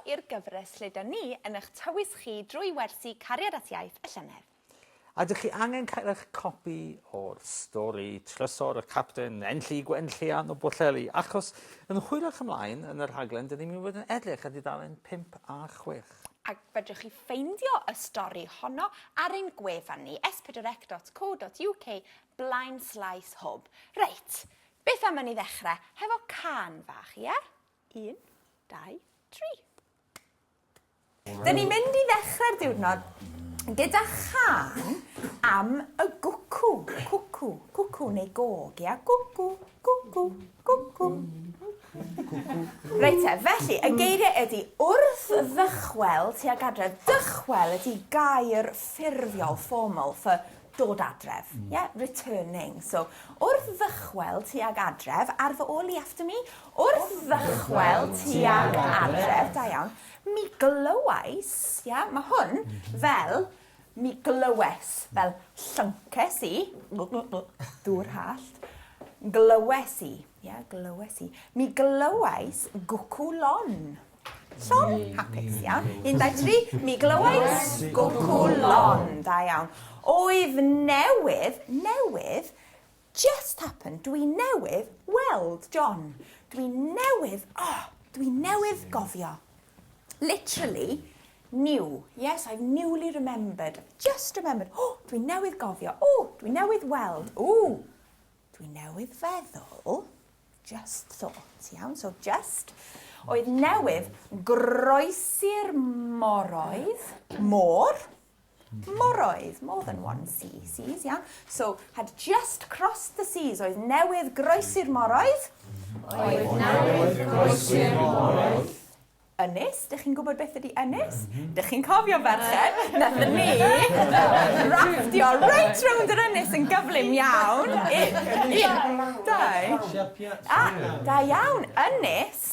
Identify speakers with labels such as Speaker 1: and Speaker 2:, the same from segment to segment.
Speaker 1: i'r gyfres lle 'da ni yn eich tywys chi drwy wersi Cariad at Iaith y llynedd.
Speaker 2: A ydych chi angen cael eich copi o'r stori Trysor y Capten Enlli Gwenllian o Bwllheli? Achos yn hwyrach ymlaen yn y rhaglen, dyn ni'n mynd i fod yn edrych ar dudalen 5 a 6.
Speaker 1: A fedrwch chi ffeindio y stori honno ar ein gwefan ni, s4c.co.uk blaen slaes hwb. Reit, beth am i ni ddechrau hefo cân fach, ie? Un, dau, tri. Dyn ni'n mynd i ddechrau'r diwrnod gyda chân am y gwcw, cwcw, cwcw neu gog, ia? Gwcw, gwcw, gwcw. Reit te, felly, y geiriau ydy wrth ddychwel tuag adref. Dychwel ydy gair ffurfiol, formal, for dod adref. Mm. Yeah, returning. So, wrth ddychwel tuag adref, ar fy ôl i after me, wrth ddychwel tuag adref, da iawn, mi glywais, yeah, mae hwn mhm. fel mi glywes, fel llynces i, dŵr hallt, glywes i, yeah, glywes i, mi glywais gwcw lon. Llon hapus, iawn. Un, dau, tri. Mi glywais gwcw lon. Da iawn. Oedd newydd, newydd, just happened, dwi newydd weld John. Dwi newydd, oh, dwi newydd gofio. Literally, new. Yes, I've newly remembered. Just remembered. Oh, dwi newydd gofio. Oh, dwi newydd weld. Oh, Dwi newydd feddwl, just thought, iawn, so just, oedd newydd groesi'r moroedd, môr, moroedd, more than one sea, seas, iawn. So, had just crossed the seas, oedd newydd groesi'r moroedd.
Speaker 3: Oedd newydd groesi'r moroedd.
Speaker 1: Ynys, dych chi'n gwybod beth ydy ynys? Dych chi'n cofio ferched? Nathon ni rafftio reit rownd yr ynys yn gyflym iawn. Un, un, dau. A, da iawn. Ynys,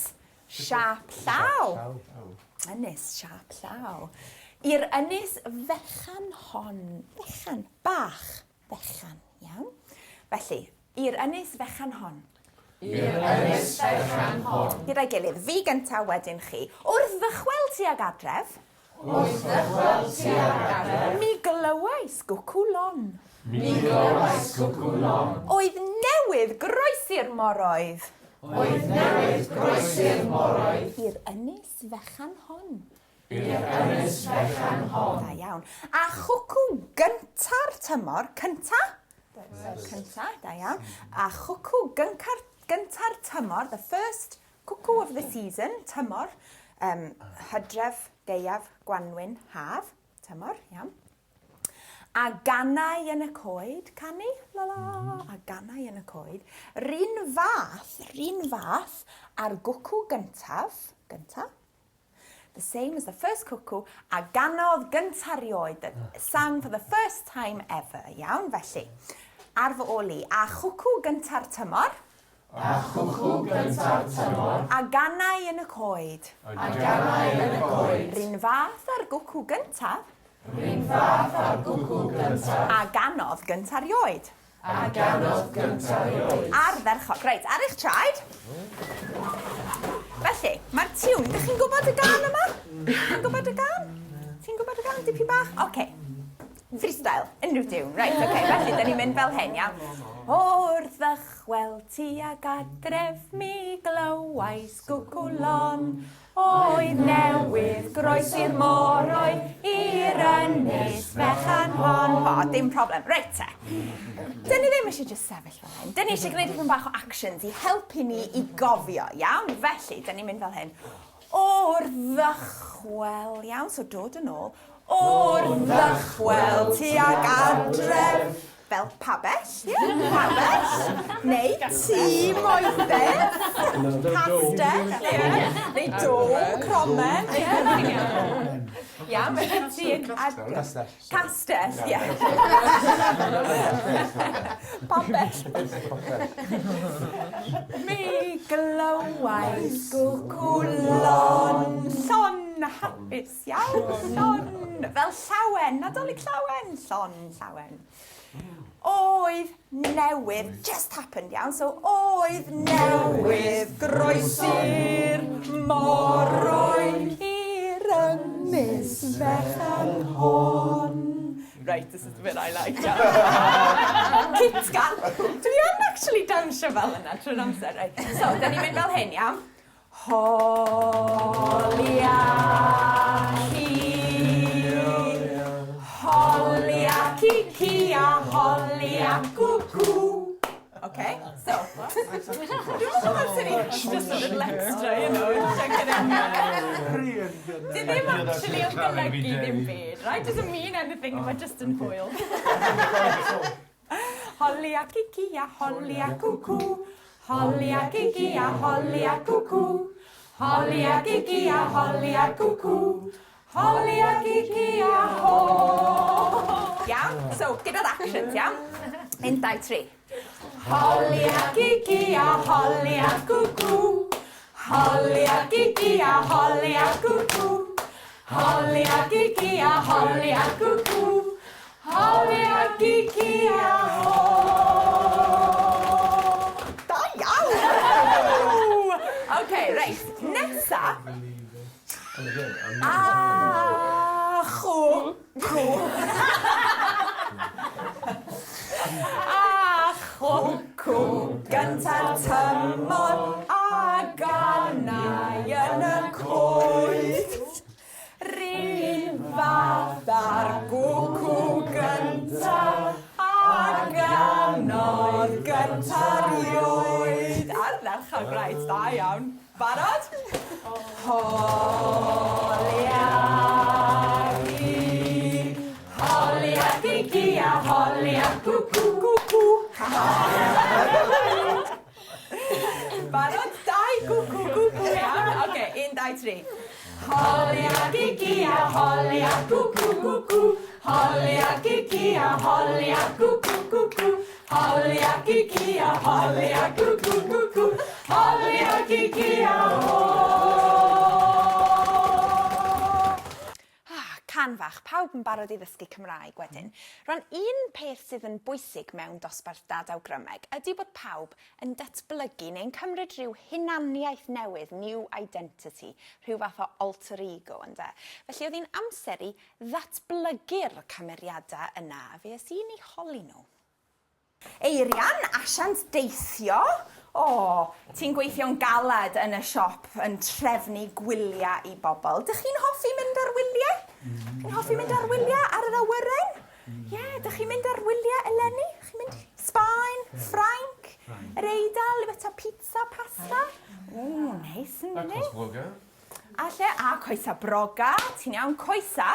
Speaker 1: siâp llaw. Ynys, siâp llaw. I'r ynys fechan hon, fechan, bach, fechan, iawn? Felly, i'r ynys fechan hon.
Speaker 3: I'r ynys fechan hon.
Speaker 1: Gyda'i gilydd, fi gynta, wedyn chi. Wrth ddychwel tuag adref.
Speaker 3: Wrth ddychwel tuag adref.
Speaker 1: Mi glywais gwcw lon.
Speaker 3: Mi glywais gwcw lon.
Speaker 1: Oedd newydd groesi'r moroedd.
Speaker 3: Oedd newydd groesi'r moroedd.
Speaker 1: I'r ynys fechan hon.
Speaker 3: I'r ynys fechan hon.
Speaker 1: Da iawn. A chwcw gynta'r tymor, cynta? Cynta, da iawn. A chwcw gyncar, gynta'r tymor, the first cuckoo of the season, tymor, um, hydref, gaeaf, gwanwyn, haf, tymor, iawn. A ganau yn y coed, canu, la la, a ganau yn y coed. Run fath, run fath a'r gwcw gyntaf, gyntaf, The same as the first cuckoo a ganodd gynta rioed, that sang for the first time ever. Iawn, felly, ar fy ôl i. A chwcw gynta'r tymor.
Speaker 3: A chwcw gynta'r tymor.
Speaker 1: A ganai yn y coed.
Speaker 3: A ganai yn y coed.
Speaker 1: Run fath â'r gwcw gyntaf.
Speaker 3: Run fath â'r gwcw gyntaf.
Speaker 1: A ganodd gynta rioed.
Speaker 3: A ganodd gynta rioed.
Speaker 1: Ardderchog. Reit, ar eich traed. Felly, mae'r tiwn, ydych chi'n gwybod y gân yma? Chi'n gwybod y gân? Ti'n gwybod y gân dipyn bach? Oce. Okay. Freestyle, unrhyw diwn. Reit, oce, okay, felly, dyn ni'n mynd fel hyn, iawn. Wrth ddychwel tuag adref mi glywais gwcwlon Oedd newydd groesi'r moroedd i'r ynys fechan hon. O, dim problem. Reit te. Dyn ni ddim eisiau just sefyll fel hyn. Dyn ni eisiau gwneud tipyn bach o actions i helpu ni i gofio, iawn? Felly, dyn ni'n mynd fel hyn. O'r ddychwel, iawn, so dod yn ôl. O'r ddychwel tuag adref. Fel pabell, ie, pabell, neu tŷ moethus, castell, ie, neu dome, cromen, ie. Iawn, felly tŷ
Speaker 4: Castell.
Speaker 1: Castell, ie. Pabell. Mi glywais gwcw lon, llon hapus iawn, llon, fel llawen, Nadolig llawen, llon llawen. Oedd newydd, just happened, iawn, so oedd newydd groesi'r moroedd. Miss Fechan Hon. Right, this is the bit I like. Cytgan. Dwi yn actually dawnsio fel yna trwy'r amser. Right. So, da ni'n mynd fel hyn, iawn? Holia ci. Holia ci ci a holia cwcw. Okay, so. Dwi'n meddwl swn i just a little extra, chuck it in there. Di ddim actually yn golygu ddim byd, right? Doesn't mean anything, mae just yn hwyl. Holia cici a holia cwcw. Holia cici a holia cwcw. Holia cici a holia cwcw. Holia cici a ho. Iawn? So, gyda'r actions, iawn? 1, 2, 3. Holia cici a holia cwcw. Holia cici a holia cwcw. Holia cici a holia cwcw. Holia cici a ho. Da iawn! OK, reit. Nesa. A chw cw. A chwcw gynta'r tymor a ganai yn y coed. Run fath ar gwcw gynta a ganodd gynta rioed. Ardderchog, reit, da iawn. Barod? Holia ci, holia ci ci a holia cwcw cwcw. Barod? Dau gwcw gwcw, iawn? Oce, 1, 2, 3. Holia ci a holia cwcw cwcw. Holia ci a holia cwcw cwcw. Holia ci a holia cwcw cwcw. Holia ci a ho. Ah, cân fach, pawb yn barod i ddysgu Cymraeg wedyn. Rwan, un peth sydd yn bwysig mewn dosbarth dadawgrymeg ydy bod pawb yn datblygu neu'n cymryd rhyw hunaniaeth newydd, new identity, rhyw fath o alter ego, ynde. Felly oedd hi'n amser i ddatblygu'r cymeriadau yna, a fe es i'n eu holi nhw. Eirian, asiant deithio. O, ti'n gweithio'n galed yn y siop yn trefnu gwyliau i bobl. Dych chi'n hoffi mynd ar wyliau? Chi'n hoffi mynd ar wyliau ar yr awyren? Ie, yeah, dych chi'n mynd ar wyliau eleni? Chi'n mynd Sbaen, Ffrainc, yr Eidal, i fyta pizza, pasta? O, neis yn
Speaker 4: A
Speaker 1: dydi?
Speaker 4: Coes
Speaker 1: A lle? A coesa broga, ti'n iawn, coesa,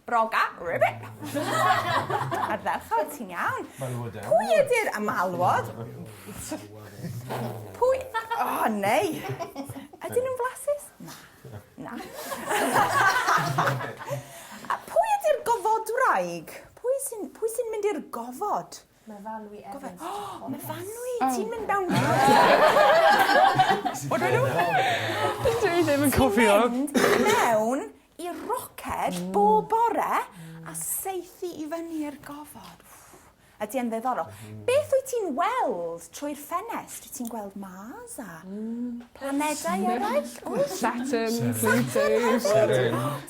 Speaker 1: broga, ribbit. Ardderchog, ti'n iawn.
Speaker 4: Malwod.
Speaker 1: Pwy ydy'r malwod? Pwy? O, oh, neu. Ydyn nhw'n flasus? Na. Na. A pwy ydy'r gofodwraig? Pwy sy'n mynd i'r gofod?
Speaker 5: Myfanwy Evans.
Speaker 1: Oh, Myfanwy, ti'n mynd mewn... What do I do?
Speaker 6: Dwi ddim yn cofio.
Speaker 1: Mynd mewn i roced bob bore a saethu i fyny i'r gofod. Ydy e'n ddiddorol. Beth wyt ti'n weld trwy'r ffenest? Wyt ti'n gweld Mars a planedau eraill? Oes?
Speaker 6: Saturn, Pluto.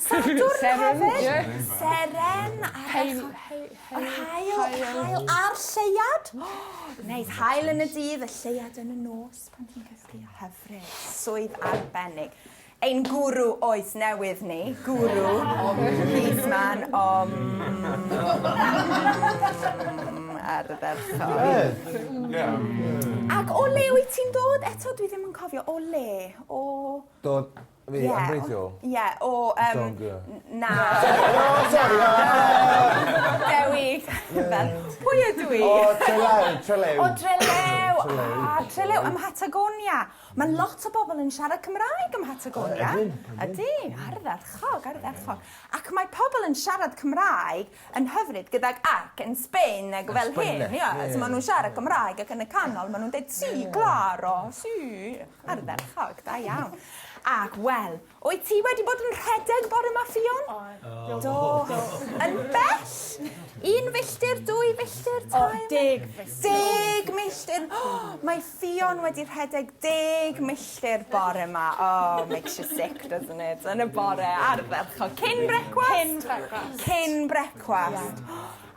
Speaker 1: Saturn
Speaker 6: Seren,
Speaker 1: hefyd.
Speaker 6: ie.
Speaker 1: Seren.
Speaker 6: Haul.
Speaker 1: Yr haul, haul a'r lleuad. Neis, haul yn y dydd, y lleuad yn y nos pan ti'n cysgu. Hyfryd, swydd arbennig. Ein gwrw oes newydd ni, gwrw, Policeman, om... Ardderchog. Ac o le wyt ti'n dod? Eto, dwi ddim yn cofio. O le? O...
Speaker 7: Dod fi
Speaker 1: Ie,
Speaker 7: yn breiddiol?
Speaker 1: Ie, o...
Speaker 7: Dongre.
Speaker 1: Na. Dewi. Fel, pwy ydw i?
Speaker 7: O, Trelew, Trelew.
Speaker 1: O, Trelew. Ah, Trelew, ym Mhatagonia. Mae lot o bobl yn siarad Cymraeg ym Mhatagonia.
Speaker 7: Ydyn,
Speaker 1: Ydy, ardderchog, ardderchog. Ac mae pobl yn siarad Cymraeg yn hyfryd gydag ac yn Sbaen ac fel hyn.
Speaker 7: Sbaeneg,
Speaker 1: Ie, so maen nhw'n siarad Cymraeg ac yn y canol maen nhw'n dweud sí, claro, sí. Ardderchog, da iawn. Ac wel, wyt ti wedi bod yn rhedeg bore yma, Ffion? Do. Yn bell? 1 filltir, 2 filltir, 3?
Speaker 5: 10 filltir.
Speaker 1: 10 milltir. Oh, mae Ffion Ffion wedi rhedeg deg milltir bore 'ma. Oh, makes you sick, doesn't it? Yn y bore, ardderchog. Cyn brecwast?
Speaker 4: Cyn brecwast.
Speaker 1: Cyn brecwast.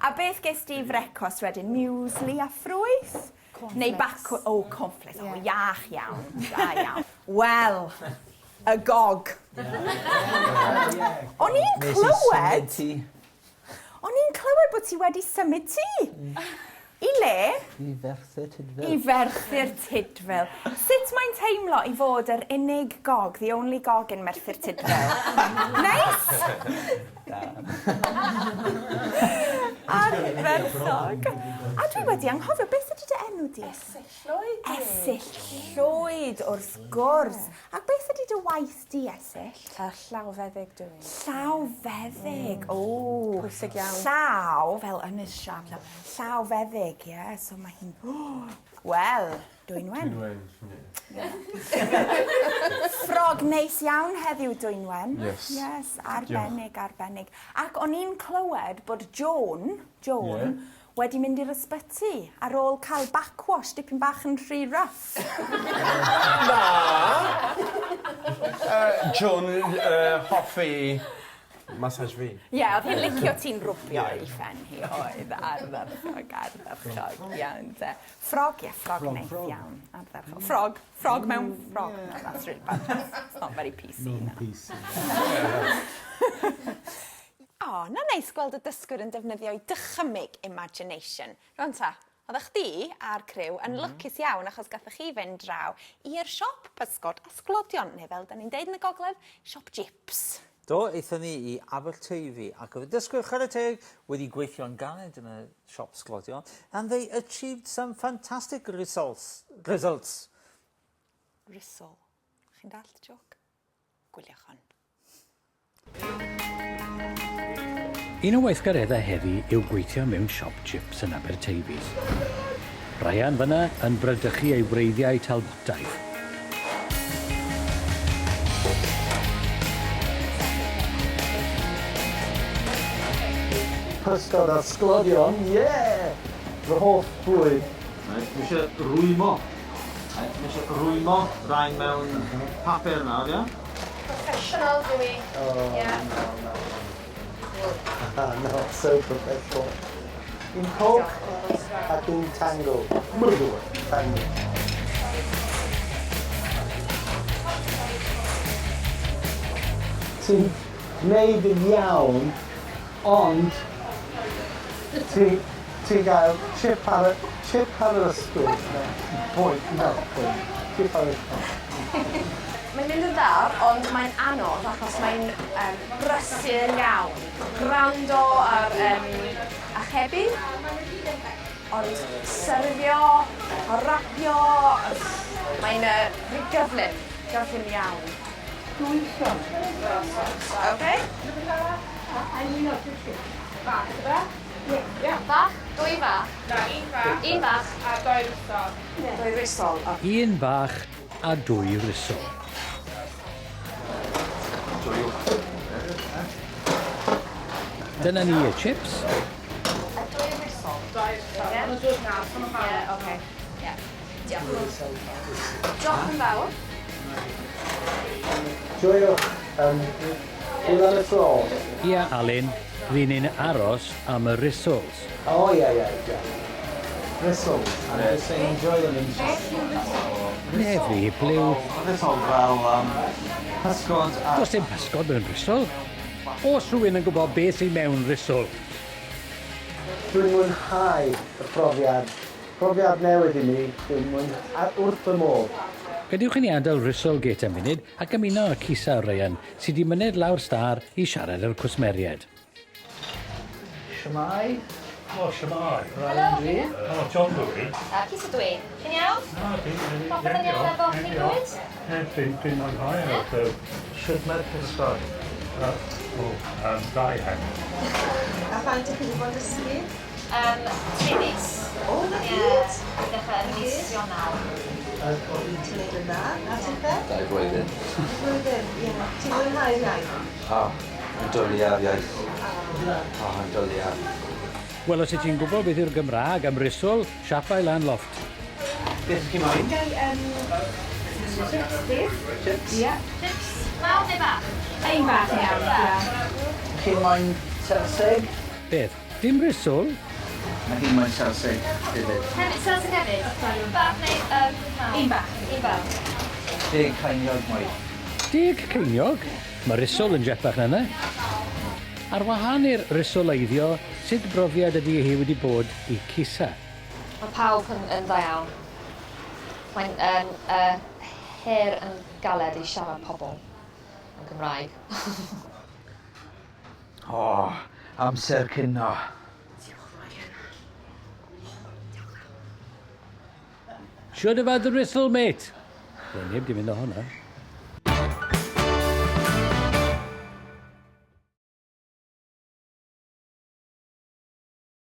Speaker 1: A beth ges di i frecwast wedyn? Muesli a ffrwyth?
Speaker 4: Cornflakes.
Speaker 1: Neu bacwn? O, cornflakes. O, iach iawn. Da iawn. Wel, y gog. O'n i'n clywed... O'n i'n clywed bod ti wedi symud tŷ. I le?
Speaker 7: I Ferthyr Tudful.
Speaker 1: I Ferthyr Tudful. Sut mae'n teimlo i fod yr unig gog, the only gog in Merthyr Tudful? Neis?
Speaker 7: Da.
Speaker 1: Ardderchog. A dwi wedi anghofio, beth ydy dy enw di?
Speaker 4: Esyll Llwyd.
Speaker 1: Esyll Llwyd, wrth gwrs. A beth ydy dy waith di, Esyll?
Speaker 4: Llawfeddyg dw i.
Speaker 1: Llawfeddyg, o.
Speaker 4: Pwysig iawn.
Speaker 1: Llaw, fel ynys siâp llaw. Llawfeddyg, ie, so mae hi'n... Wel, Dwynwen.
Speaker 5: Dwynwen, ie.
Speaker 1: Ffrog neis iawn heddiw, Dwynwen.
Speaker 5: Yes.
Speaker 1: Yes, arbennig, arbennig. Ac o'n i'n clywed bod Joan, Joan,
Speaker 5: Ie.
Speaker 1: wedi mynd i'r ysbyty ar ôl cael backwash dipyn bach yn rhy rough.
Speaker 5: Na! Joan hoffi massage fi.
Speaker 1: Ie, oedd hi'n licio ti'n rwbio ei phen hi, oedd, ardderchog, ardderchog, iawn te. Ffrog, ie, ffrog neis iawn, ardderchog. Ffrog, ffrog mewn ffrog. No, that's really bad. It's not very PC, na.
Speaker 7: PC.
Speaker 1: O, na neis gweld y dysgwyr yn defnyddio'u dychymyg imagination. Rwan ta, oeddech chdi a'r criw yn lwcus iawn achos gathoch chi fynd draw i'r siop pysgod a sglodion, neu fel 'dan ni'n deud yn y gogledd, siop jips.
Speaker 2: Do, aethon ni i Aberteifi ac oedd y dysgwyr chwarae teg wedi gweithio'n galed yn y siop sglodion and they achieved some fantastic results. Results.
Speaker 1: Risol. Chi'n dallt y jôc? Gwyliwch hwn.
Speaker 8: Un o weithgareddau heddi yw gweithio mewn siop chips yn Aberteifi. Ryan fyna yn bradychu ei wreiddiau Talbotaidd.
Speaker 7: Pysgod a sglodion, ie! Fy hoff bwyd.
Speaker 2: Reit, dwi eisiau rwymo. Reit, dwi eisiau rwymo rhain mewn papur nawr, ia?
Speaker 4: Professional dw i.
Speaker 7: Oh,
Speaker 4: Ie.
Speaker 7: no, no, no. Not so professional. Un coch ac un tango. Tango. Ti'n neud yn iawn, ond ti ti'n gael chip ar y, chip ar yr ysgwydd. No, point, no, point. Chip ar y
Speaker 4: Mae'n mynd yn dda, ond mae'n anodd achos mae'n um, brysur iawn. Gwrando ar um, achebu, ond syrfio, rapio, mae'n rhy gyflym, gyflym iawn. Okay. Bach, dwy fach.
Speaker 6: Na, un fach.
Speaker 4: Un fach.
Speaker 6: A doi risol.
Speaker 4: Dwy risol.
Speaker 8: Un bach a dwy risol. Dyna ni y chips.
Speaker 4: A dwy risol.
Speaker 6: Doi risol. Ie. Maen nhw'n dod nawr, so ma'n
Speaker 4: Ie, oce. Ie. Diolch. Diolch yn fawr.
Speaker 7: Joiwch. Hwyl am y tro.
Speaker 8: Ia, Alun, ry'n ni'n aros am y risols.
Speaker 7: O, ie, ie, ie. Rissoles. I'm just saying enjoy them and just...
Speaker 8: Nefi, blew.
Speaker 2: Risol fel pysgod a...
Speaker 8: Does dim pysgod mewn risol. Oes rhywun yn gwybod beth sydd mewn risol?
Speaker 7: Dwi'n mwynhau y profiad. Profiad newydd i mi. Dwi'n mwynhau wrth fy modd.
Speaker 8: Gadewch i ni adael Risol Gate am munud ac ymuno â Cisa Ryan sydd wedi myned lawr stâr i siarad â'r cwsmeriaid.
Speaker 7: Shwmae?
Speaker 9: O, shwmae.
Speaker 7: Ryan dwi.
Speaker 9: O, John dwi.
Speaker 4: A Cisa dwi. Chi'n iawn?
Speaker 9: Na, dwi'n...
Speaker 4: Popeth yn iawn efo chi bwyd?
Speaker 9: Ie, dwi'n mwynhau o. Sut mae'r pysgod? O, da iawn.
Speaker 10: A faint ydych chi wedi bod yn dysgu?
Speaker 4: 3 mis.
Speaker 10: O, na
Speaker 4: Ie,
Speaker 10: gyd?
Speaker 4: i ddechrau yn mis Ionawr.
Speaker 10: Ti'n neud yn dda? A ti'n fe?
Speaker 11: 2 blwyddyn.
Speaker 10: Blwyddyn, ie. Ti'n mwynhau'r iaith?
Speaker 11: O, yn dwlu ar iaith. O, yn dwlu ar.
Speaker 8: Wel, os wyt ti'n gwybod beth yw'r Gymraeg am risol, siapa i lan lofft.
Speaker 7: Beth chi moyn?
Speaker 6: Gai, chips, please.
Speaker 7: Chips?
Speaker 6: Ie.
Speaker 4: Chips mawr neu bach?
Speaker 6: Un bach yn iawn, ie.
Speaker 7: Chi moyn selsig?
Speaker 8: Beth? Dim risol?
Speaker 11: Mae hi'n moyn selsig hefyd.
Speaker 4: Hefyd, selsig hefyd? Bach neu, mawr?
Speaker 6: Un bach.
Speaker 4: Un bach.
Speaker 11: Deg ceiniog mwy.
Speaker 8: Deg ceiniog? Mae risol yn jepach na 'na. Ar wahân i'r risoleiddio, sut brofiad ydy hi wedi bod i Kisa?
Speaker 4: Mae pawb yn, yn dda iawn. Mae'n yn, uh, her yn galed i siarad pobl yn Gymraeg.
Speaker 11: O, amser cino.
Speaker 8: Shwd about the risol, mate? Wel, neb 'di mynd â hwnna.